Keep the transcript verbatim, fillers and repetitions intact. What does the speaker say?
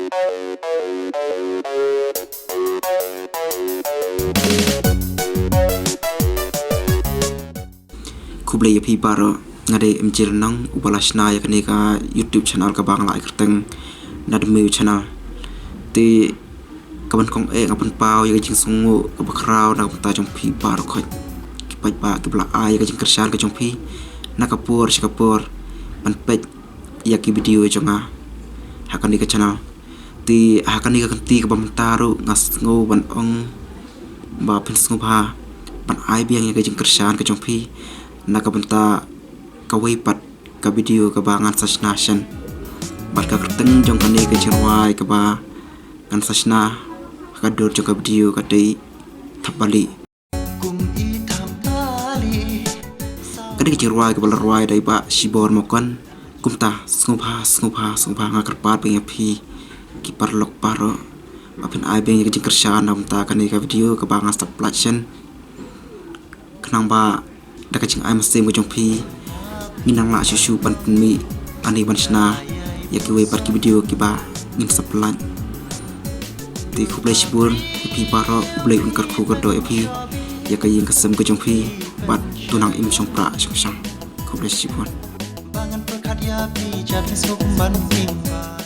Khublei ïa phi baroh, nga dei M J Lynnong uba la shna ïa kane ka YouTube channel kaba nga la ai kyrteng Nadmiu Channel. Te kaban kong eh nga pynpaw ïa ka jingsngew kaba khraw na ka bynta jong phi baroh khoit. Ki paidbah kiba la ai ïa ka jingkyrshan ka jong phi na ka por sha ka por ban peit ïa ki video jong nga ha kane ka channel. Te ha kane ka kynti kaba mynta ruh nga sngew ban ong ba phin sngewbha ban ai biang ïa ka jingkyrshan ka jong phi na ka bynta kawei pat ka video kaba ngan sa shna shen. Bad ka kyrteng jong kane ka jingrwai kaba ngan sa shna ha ka dur jong ka video ka dei Thapbalieh. Ka dei ka jingrwai kaba la rwai da i Bah Shibor Mawkon. Kumta sngewbha sngewbha sngewbha nga kyrpad biang ïa phi ki paralok baroh ba phin ai biang ïa ka jingkyrshan na ka bynta kane ka video kaba nga sa pynlait shen. Khnang ba da ka jingai mynsiem ka jong phi ngin nang lah shuh shuh ban pynmih lane ban shna ïa kiwei pat ki video kiba ngin sa pynlait. Te khublei shibun ïa phi baroh, U Blei un kyrkhu kyrdoh ïa phi ïa ka ïing ka sem ka jong phi bad to nang im shongpra shongshang. Khublei shibun. Ba ngan pyrkhat ïa phi, jia phi sngewbha ban im ba.